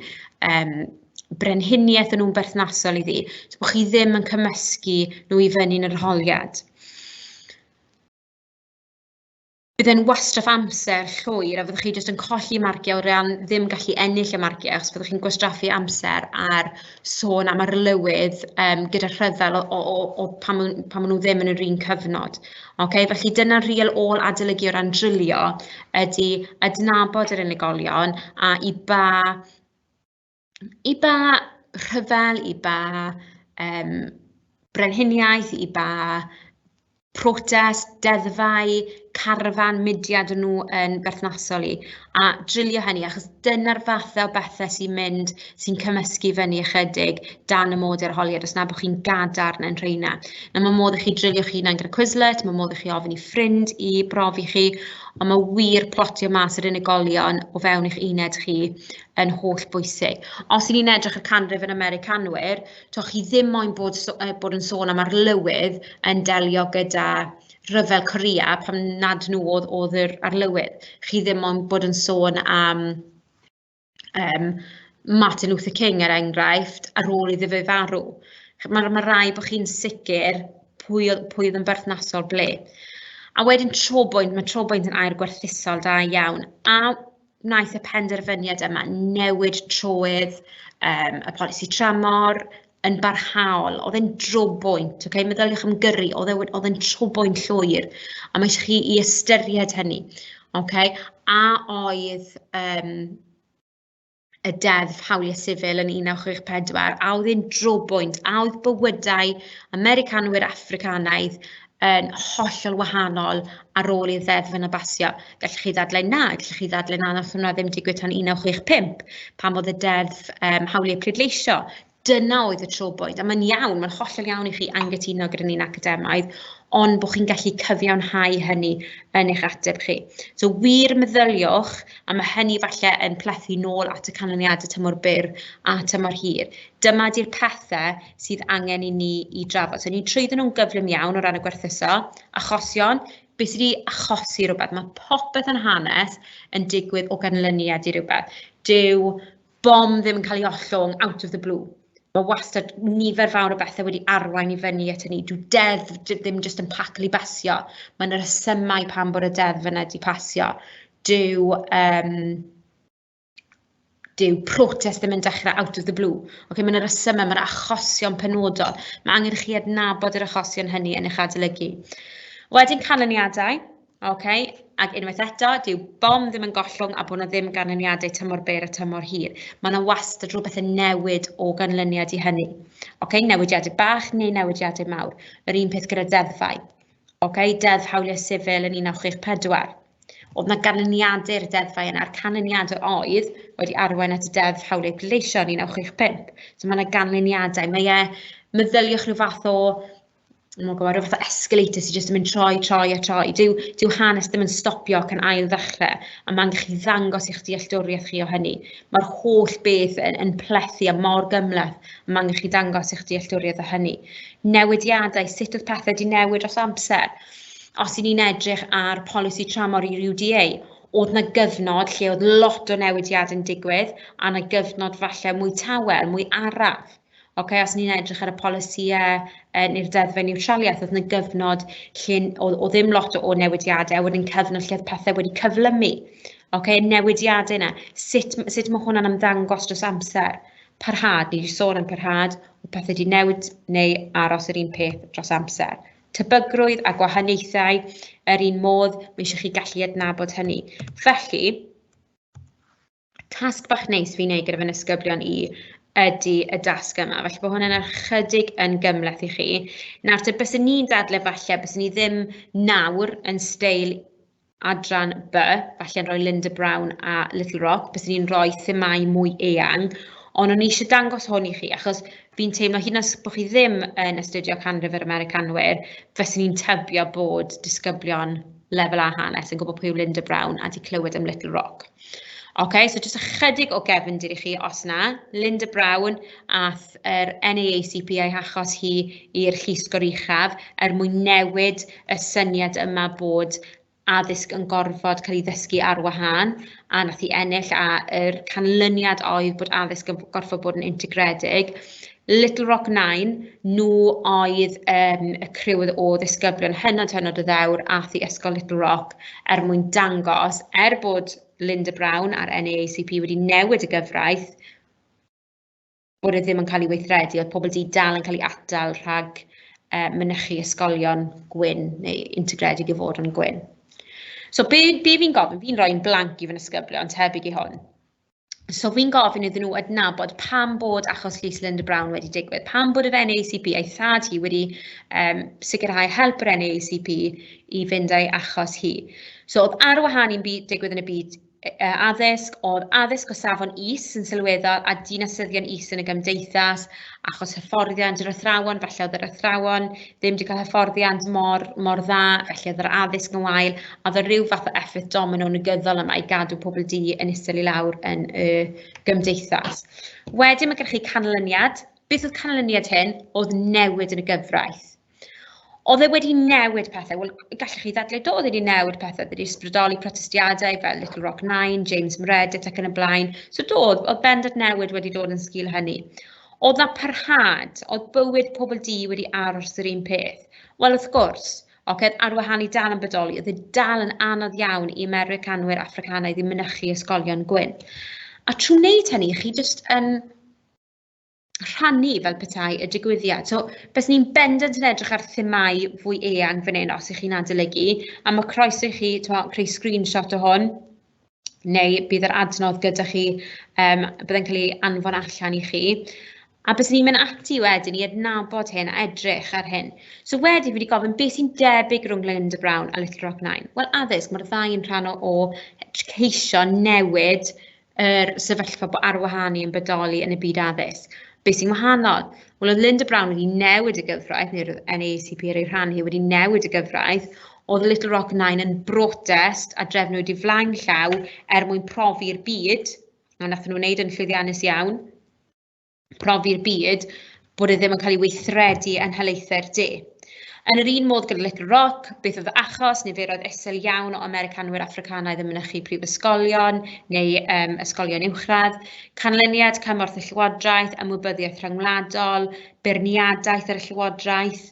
brenhiniaeth yn nhw'n berthnasol iddi, so bod chi ddim yn cymysgu nhw i fyny yn yr arholiad. Bydd e'n wastraff amser llwyr a fyddwch chi jyst yn colli marciau o ran ddim gallu ennill y marciau, achos fyddwch chi'n gwastraffu amser ar sôn am arlywydd gyda rhyfel o pan maen nhw ddim yn yr un cyfnod. Okay, felly dyna'r real ôl adolygu o ran drilio ydy adnabod yr unigolion a i ba rhyfel, i ba brenhiniaeth, i ba protest, deddfau, carfan, mudiad o'n nhw yn berthnasol i, a drilio hynny, achos dyna'r fathau o bethau sy'n mynd, sy'n cymysgu fyny ychydig dan y mod arholiad, os na bod chi'n gadarn yn rheina. Na, mae modd i chi drilio chi hunain gyda Quizlet, mae modd i chi ofyn i ffrind i brofi chi, ond mae wir plotio mas yr unigolion o fewn eich uned chi yn holl bwysig. Os y'n ni'n edrych ar canrif yn Americanwyr, to chi ddim moyn bod yn sôn am arlywydd yn delio gyda rhyfel Corea pan nad nhw oedd yr arlywydd. Chi ddim moyn bod yn sôn am Martin Luther King, er enghraifft, ar ôl iddo fe farw. Mae rhaid bod chi'n sicr pwy oedd yn berthnasol ble. A wedyn trobwynt, mae trobwynt yn air gwerthusol da iawn. A wnaeth y penderfyniad yma newid troedd y polisi tramor yn barhaol. Oedd e'n drobwynt, okay? Meddyliwch am gyrru, oedd e'n trobwynt llwyr, a mae eisiau chi i ystyried hynny. Okay? A oedd y deddf hawliau sifil yn 1964, a oedd e'n drobwynt, a oedd bywydau Americanwyr Affricanaidd yn hollol wahanol ar ôl i'r ddeddf yna basio. Gallwch chi ddadlau na, gallwch chi ddadlau na, nath hwnna ddim digwydd tan 1965, pan oedd y deddf hawliau pleidleisio. Dyna oedd y trobwynt, a mae'n iawn, mae'n hollol iawn i chi angytuno gyda ni'n academaidd, ond bod chi'n gallu cyfiawnhau hynny yn eich ateb chi. So wir meddyliwch, a mae hynny falle yn plethu nôl at y canlyniadau tymor byr a tymor hir. Dyma di'r pethau sydd angen i ni i drafod. So ni'n trwyddo nhw'n gyflym iawn o ran y gwerthuso, achosion, beth sydd wedi achosi rhywbeth. Mae popeth yn hanes yn digwydd o ganlyniad i rhywbeth. Dyw bom ddim yn cael ei ollwng out of the blue. Mae wastad nifer fawr o bethau wedi arwain i fyny at hynny. Dyw deddf ddim jyst yn cael ei basio. Mae yna resymau pam bod y deddf yna wedi pasio. Dyw protest ddim yn dechrau out of the blue. Okay, mae yna resymau, mae yna achosion penodol. Mae angen i chi adnabod yr achosion hynny yn eich adolygu. Wedyn canlyniadau. Okay, ac unwaith eto, dyw bom ddim yn gollwng a bod yna ddim ganlyniadau tymor byr a tymor hir. Mae yna wastad rhywbeth yn newid o ganlyniad i hynny. Okay, newidiadau bach neu newidiadau mawr. Yr un peth gyda deddfau. Okay, deddf hawliau sifil yn 1964. Oedd yna ganlyniadau i'r deddfau yna, a'r canlyniadau oedd wedi arwain at y deddf hawliau pleidleisio yn 1965. So mae yna ganlyniadau. Mae e, meddyliwch rhyw fath o Oh my God, rhyw fath o escalator sydd jyst yn mynd troi, troi a troi. Dyw hanes ddim yn stopio ac yn ail ddechrau, a mae'n gallu ddangos i'ch dealltwriaeth chi o hynny. Mae'r holl beth yn plethu a mor gymhleth, a mae'n gallu dangos i'ch dealltwriaeth o hynny. Newidiadau, sut oedd pethau wedi newid dros amser. Os 'y ni'n edrych ar polisi tramor i'r UDA, oedd 'na gyfnod lle oedd lot o newidiadau'n digwydd, a 'na gyfnod falle mwy tawel, mwy araf. Ocê, os ni'n edrych ar y polisïau neu'r deddfau niwtraliaeth, oedd 'na gyfnod lle oedd ddim lot o newidiadau, a wedyn cyfnod lle oedd pethau wedi cyflymu. Ocê, newidiadau yna, sut mae hwnna'n ymddangos dros amser? Parhad, ni wedi sôn am parhad, oedd pethau wedi newid neu aros yr un peth dros amser. Tebygrwydd a gwahaniaethau, yr un modd, mae eisiau chi gallu adnabod hynny. Felly, tasg bach neis fi'n neud gyda fy nisgyblion i ydy y dasg yma. Felly bod hwnna'n ychydig yn gymhleth i chi. Nawr te, byswn ni'n dadlau falle, byswn ni ddim nawr yn steil adran B, falle'n rhoi Linda Brown a Little Rock, byswn ni'n rhoi themâu mwy eang, ond o'n i eisiau dangos hwn i chi, achos fi'n teimlo hyd yn oed os bod chi ddim yn astudio canrif yr Americanwyr, fyswn i'n tybio bod disgyblion lefel A hanes yn gwybod pwy yw Linda Brown a 'di clywed am Little Rock. OK, so jyst ychydig o gefndir i chi os na. Linda Brown ath yr NAACP a'i hachos hi i'r Llys Goruchaf er mwyn newid y syniad yma bod addysg yn gorfod cael ei ddysgu ar wahân, a nath hi ennill, a yr canlyniad oedd bod addysg yn gorfod bod yn integredig. Little Rock Nine, nhw oedd y criw o ddisgyblion hynod, hynod o ddewr ath i Ysgol Little Rock er mwyn dangos, er bod Linda Brown a'r NAACP wedi newid y gyfraith, bod e ddim yn cael ei weithredu, oedd pobl du dal yn cael ei atal rhag mynychu ysgolion gwyn neu integredig i fod yn gwyn. So be fi'n gofyn, fi'n rhoi'n blank i fy nisgyblion, tebyg i hwn. So fi'n gofyn iddyn nhw adnabod pam bod achos llys Linda Brown wedi digwydd, pam bod yr NAACP a'i thad hi wedi sicrhau help yr NAACP i fynd â'i achos hi. So oedd ar wahân i'n byd digwydd yn y byd addysg, oedd addysg o safon is yn sylweddol a dinasyddion is yn y gymdeithas, achos hyfforddiant yr athrawon, falle oedd yr athrawon ddim wedi cael hyfforddiant mor dda, felly oedd yr addysg yn wael, a oedd rhyw fath o effaith domino negyddol yma i gadw pobl du yn isel i lawr yn y gymdeithas. Wedyn mae gennych chi canlyniad. Beth oedd canlyniad hyn? Oedd newid yn y gyfraith. Oedd e wedi newid pethau? Wel, gallech chi ddadlau do, oedd e wedi newid pethau. Oedd e wedi ysbrydoli protestiadau fel Little Rock Nine, James Meredith ac yn y blaen. So do, oedd bendant newid wedi dod yn sgil hynny. Oedd na parhad, oedd bywyd pobl du wedi aros yr un peth? Wel, wrth gwrs, okay, ar wahân i dal yn bodoli, oedd e dal yn anodd iawn i Americanwyr Affricanaidd i mynychu ysgolion gwyn. A trwy wneud hynny, chi jyst yn rhannu fel petai y digwyddiad. So, byswn ni'n bendant yn edrych ar themâu fwy eang fan hyn os ych chi'n adolygu, a mae croeso i chi creu screenshot o hwn, neu bydd yr adnodd gyda chi, byddai'n cael ei anfon allan i chi. A byswn ni'n mynd ati wedyn i adnabod hyn a edrych ar hyn. So wedyn fi wedi gofyn beth sy'n debyg rhwng Linda Brown a Little Rock Nine. Wel, addysg, mae'r ddau yn rhan o ceisio newid yr sefyllfa bod arwahanu yn bodoli yn y byd addysg. Beth sy'n wahanol? Wel, oedd Linda Brown wedi newid y gyfraith, neu'r NAACP ar ei rhan hi wedi newid y gyfraith, oedd Little Rock Nine yn brotest a drefnwyd i flaen llaw er mwyn profi'r byd, a wnaethon nhw wneud yn llwyddiannus iawn, profi'r byd bod e ddim yn cael ei weithredu yn nhaleithiau'r de. Yn yr un modd gyda Little Rock, beth oedd achos, niferoedd isel iawn o Americanwyr Affricanaidd yn mynychu prifysgolion neu ysgolion uwchradd, canlyniad cymorth y llywodraeth, ymwybyddiaeth rhyngwladol, beirniadaeth ar y llywodraeth,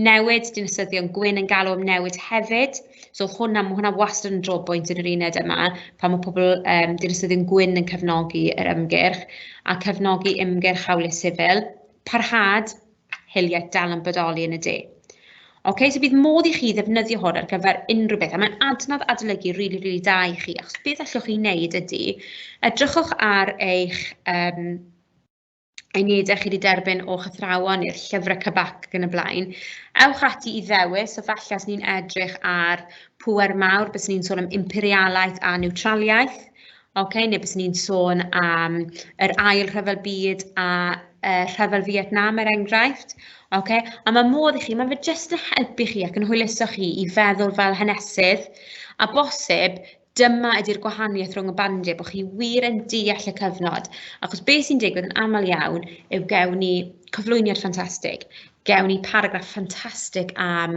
newid dinasyddion gwyn yn galw am newid hefyd. So hwnna, mae hwnna wastad yn drobwynt yn yr uned yma, pan mae pobl dinasyddion gwyn yn cefnogi yr ymgyrch, a cefnogi ymgyrch hawliau sifil, parhad hiliaeth dal yn bodoli yn y de. Okay, so bydd modd i chi ddefnyddio hwn ar gyfer unrhyw beth, a mae'n adnodd adolygu rili, rili da i chi, achos beth allwch chi wneud ydy, edrychwch ar eich unedau chi wedi derbyn o'ch athrawon neu'r llyfrau CBAC ac yn y blaen. Ewch ati i ddewis, so falle os ni'n edrych ar pŵer mawr, bys ni'n sôn am imperialaeth a niwtraliaeth, okay, neu bys ni'n sôn am yr ail rhyfel byd a rhyfel Vietnam er enghraifft. Okay? A mae modd i chi, mae fe jyst yn helpu chi ac yn hwyluso chi i feddwl fel hanesydd, a bosib dyma ydy'r gwahaniaeth rhwng y bandiau, bod chi wir yn deall y cyfnod. Achos beth sy'n digwydd yn aml iawn yw gewn ni cyflwyniad ffantastig, gewn ni paragraff ffantastig am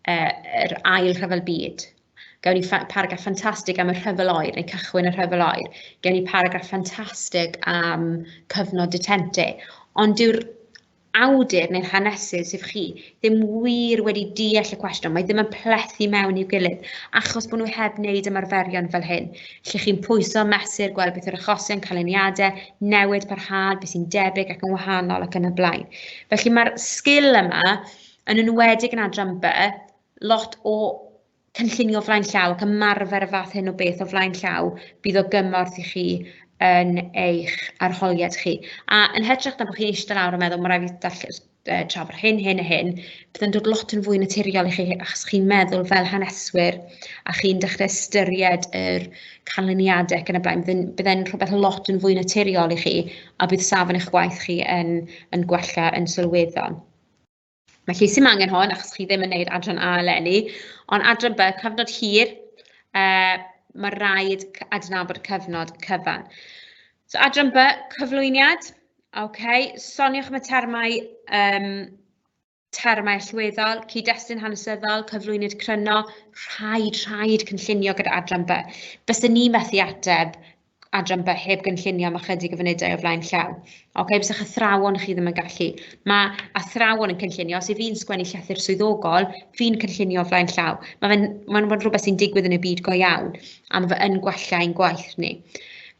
yr ail rhyfel byd, gewn ni paragraff ffantastig am y rhyfel oer, neu cychwyn y rhyfel oer, gewn ni paragraff ffantastig am cyfnod detente, ond dyw'r awdur neu'r hanesydd, sef chi, ddim wir wedi deall y cwestiwn, mae ddim yn plethu mewn i'w gilydd, achos bod nhw heb wneud ymarferion fel hyn, lle chi'n pwyso, mesur, gweld beth yw'r achosion, canlyniadau, newid, parhad, beth sy'n debyg ac yn wahanol ac yn y blaen. Felly mae'r sgil yma, yn enwedig yn adran B, lot o cynllunio flaen llaw ac ymarfer y fath hyn o beth o flaen llaw bydd o gymorth i chi yn eich arholiad chi. A yn hytrach na bod chi'n eistedd lawr a meddwl, mae rhaid fi darllen, trafod hyn, hyn a hyn, bydd yn dod lot yn fwy naturiol i chi, achos chi'n meddwl fel haneswyr a chi'n dechrau ystyried yr canlyniadau ac yn y blaen. Bydd e'n rhywbeth lot yn fwy naturiol i chi a bydd safon eich gwaith chi yn, yn gwella yn sylweddol. Felly, sy'n angen hwn, achos chi ddim yn gwneud adran A eleni, ond adran B, cyfnod hir, mae rhaid adnabod cyfnod cyfan. So, adran B, cyflwyniad. OK, soniwch am y termau, termau allweddol, cyd-destun hanesyddol, cyflwyniad cryno, rhaid, rhaid cynllunio gyda adran B. Byswn ni methu ateb adran B heb gynllunio am ychydig o funudau o flaen llaw. Oce, okay, bysa'ch athrawon chi ddim yn gallu. Mae athrawon yn cynllunio, os yw fi'n sgwennu llythyr swyddogol, fi'n cynllunio o flaen llaw. Mae fe'n ma ma rhywbeth sy'n digwydd yn y byd go iawn, a mae fe yn gwella ein gwaith ni.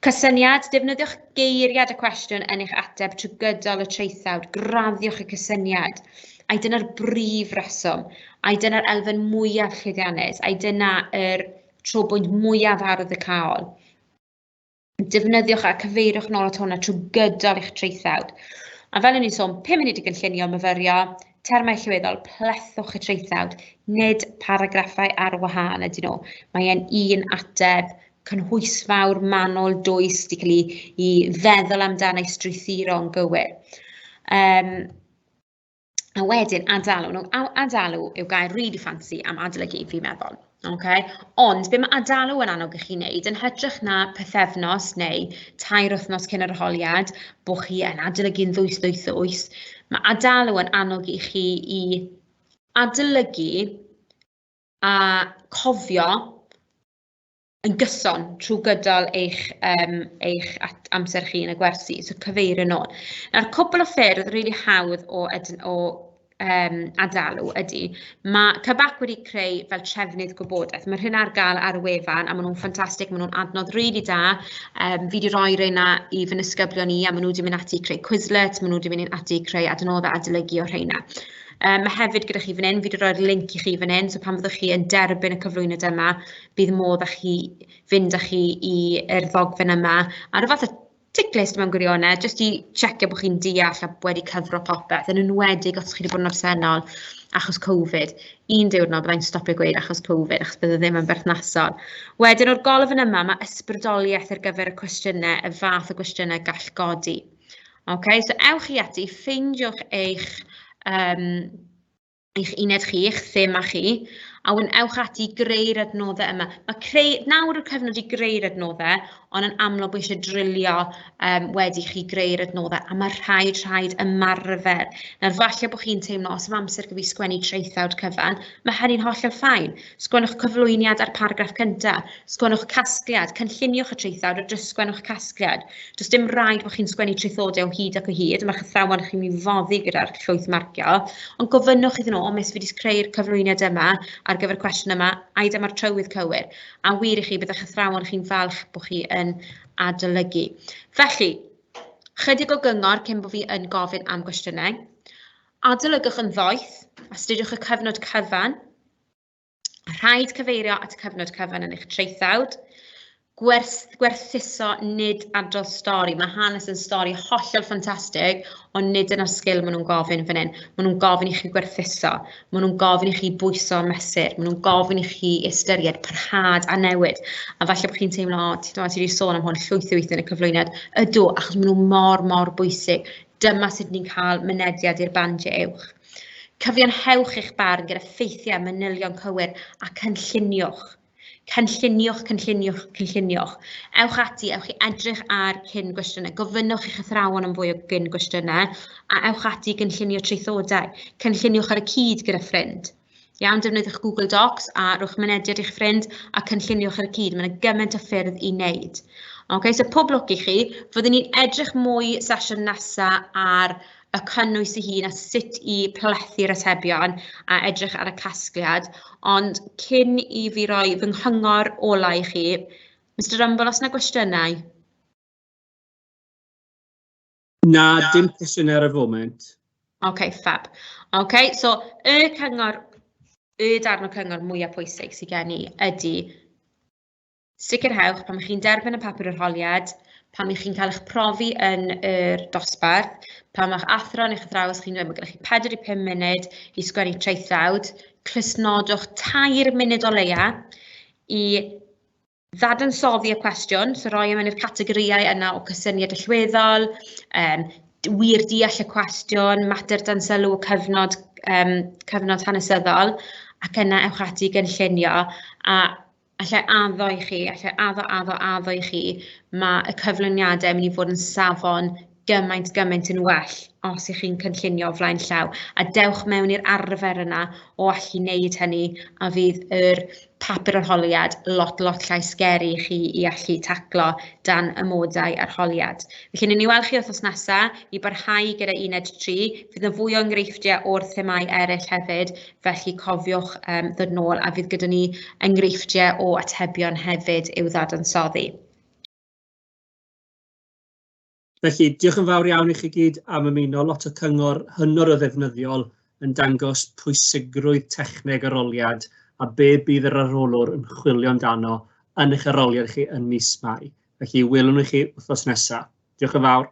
Cysyniad, defnyddiwch geiriad y cwestiwn yn eich ateb trwy gydol y traethawd, graddiwch y cysyniad. Ai dyna'r brif reswm, ai dyna'r elfen mwyaf llwyddiannus, ai dyna'r trobwynt mwyaf arwyddocaol. Defnyddiwch a cyfeiriwch nôl at hwnna trwy gydol eich traethawd. A fel o'n i'n sôn, 5 munud i gynllunio, myfyrio, termau allweddol, plethwch y traethawd, nid paragraffau ar wahân ydyn nhw. Mae e'n un ateb cynhwysfawr, manwl, dwys, wedi cael ei, ei feddwl amdano, ei strwythuro'n gywir. A wedyn adalw. Nawr, adalw yw gair really fancy am adolygu, fi'n meddwl. Okay? Ond be mae adalw yn annog i chi wneud, yn hytrach na pythefnos neu 3 wythnos cyn yr arholiad, bod chi yn adolygu'n ddwys, ddwys, ddwys, mae adalw yn annog i chi i adolygu a cofio yn gyson trwy gydol eich, eich amser chi yn y gwersi, so cyfeirio nôl. Nawr, cwpl o ffyrdd rili hawdd o, o adalw ydy, mae CBAC wedi creu fel trefnydd gwybodaeth. Mae rheina ar gael ar y wefan a maen nhw'n ffantastig, maen nhw'n adnodd rili da. Fi wedi rhoi rheina i fy nisgyblion i a maen nhw wedi mynd ati i creu Quizlet, maen nhw wedi mynd ati i creu adnoddau adolygu o rheina. Mae hefyd gyda chi fan hyn, fi wedi rhoi'r link i chi fan hyn, so pan fyddwch chi yn derbyn y cyflwyniad yma, bydd modd â chi fynd â chi i'r ddogfen yma, a rhyw fath o tick list mewn gwirionedd, jyst i checio bod chi'n deall a wedi cyfro popeth, yn enwedig os chi wedi bod yn absennol achos Covid. Un diwrnod byddai'n stopio gweud achos Covid, achos bydde ddim yn berthnasol. Wedyn o'r golofn yma, mae ysbrydoliaeth ar gyfer y cwestiynau, y fath o gwestiynau gall godi. OK, so ewch i ati, ffeindiwch eich, eich uned chi, eich thema chi, a wedyn ewch ati i greu'r adnoddau yma. Mae creu, nawr yw'r cyfnod i greu'r adnoddau, ond yn amlwg bod eisiau drilio wedi chi greu'r adnoddau, a mae rhaid, rhaid ymarfer. Nawr, falle bod chi'n teimlo, os am amser gyda fi sgwennu traethawd cyfan, mae hynny'n hollol ffain. Sgwennwch cyflwyniad ar paragraff cyntaf, sgwennwch casgliad, cynlluniwch y traethawd a jyst sgwennwch casgliad. Does dim rhaid bod chi'n sgwennu traethodau o hyd ac o hyd, mae'ch athrawon chi'n mynd i foddi gyda'r llwyth marcio, ond gofynnwch iddyn nhw, o miss, fi wedi creu'r cyflwyniad yma ar gyfer y cwestiwn yma, ai dyma'r trywydd cywir? A wir i chi, bydd eich athrawon chi'n falch bod chi yn adolygu. Felly, chydig o gyngor cyn bod fi yn gofyn am gwestiynau. Adolygwch yn ddoeth, astudiwch y cyfnod cyfan. Rhaid cyfeirio at y cyfnod cyfan yn eich traethawd. Gwerth, gwerthuso, nid adrodd stori. Mae hanes yn stori hollol ffantastig, ond nid yna'r sgil maen nhw'n gofyn fan hyn. Maen nhw'n gofyn i chi gwerthuso, maen nhw'n gofyn i chi bwyso a mesur, maen nhw'n gofyn i chi ystyried parhad a newid. A falle bod chi'n teimlo, o, ti wedi sôn am hwn llwyth o weithiau yn y cyflwyniad. Ydw, achos maen nhw mor, mor bwysig. Dyma sut ni'n cael mynediad i'r bandiau uwch. Cyfiawnhewch eich barn gyda ffeithiau, manylion cywir a cynlluniwch. Cynlluniwch, cynlluniwch, cynlluniwch. Ewch ati, ewch i edrych ar cyn gwestiynau. Gofynnwch i'ch athrawon am fwy o gyn gwestiynau a ewch ati i gynllunio traethodau. Cynlluniwch ar y cyd gyda ffrind. Iawn, defnyddiwch Google Docs a rhowch mynediad i'ch ffrind a cynlluniwch ar y cyd. Mae yna gymaint o ffyrdd i wneud. Okay, so pob lwc i chi. Fyddwn ni'n edrych mwy sesiwn nesaf ar y cynnwys ei hun a sut i plethu'r atebion a edrych ar y casgliad. Ond cyn i fi roi fy nghyngor ola i chi, Mr Rumble, os yna gwestiynau? Na, dim cwestiynau ar y foment. OK, fab. OK, so y cyngor, y darn o cyngor mwyaf pwysig sydd gen i ydy sicrhewch pan chi'n derbyn y papur arholiad, pan ych chi'n cael eich profi yn yr dosbarth, pan mae'ch athro neu'ch athrawes chi'n dweud mae gennych chi 4 i 5 munud i sgwennu traethawd, clustnodwch 3 munud o leia i ddadansoddi y cwestiwn, so roi e mewn i'r categorïau yna o cysyniad allweddol, wir deall y cwestiwn, mater dan sylw y cyfnod, cyfnod hanesyddol, ac yna ewch ati i gynllunio, a allai addo i chi, allai addo, addo, addo i chi, mae y cyflwyniadau yn mynd i fod yn safon gymaint, gymaint yn well os ych chi'n cynllunio o flaen llaw. A dewch mewn i'r arfer yna o allu wneud hynny, a fydd yr papur arholiad lot, lot llai scary i chi i allu taclo dan amodau arholiad. Felly, wnawn ni weld chi wythnos nesaf i barhau gyda uned 3. Fydd yna fwy o enghreifftiau o'r themâu eraill hefyd, felly cofiwch ddod nôl a fydd gyda ni enghreifftiau o atebion hefyd i'w ddadansoddi. Felly, diolch yn fawr iawn i chi gyd am ymuno. Lot o cyngor hynod o ddefnyddiol yn dangos pwysigrwydd techneg arholiad a be bydd yr arholwr yn chwilio amdano yn eich arholiad chi yn mis Mai. Felly, welwn ni chi wythnos nesaf. Diolch yn fawr.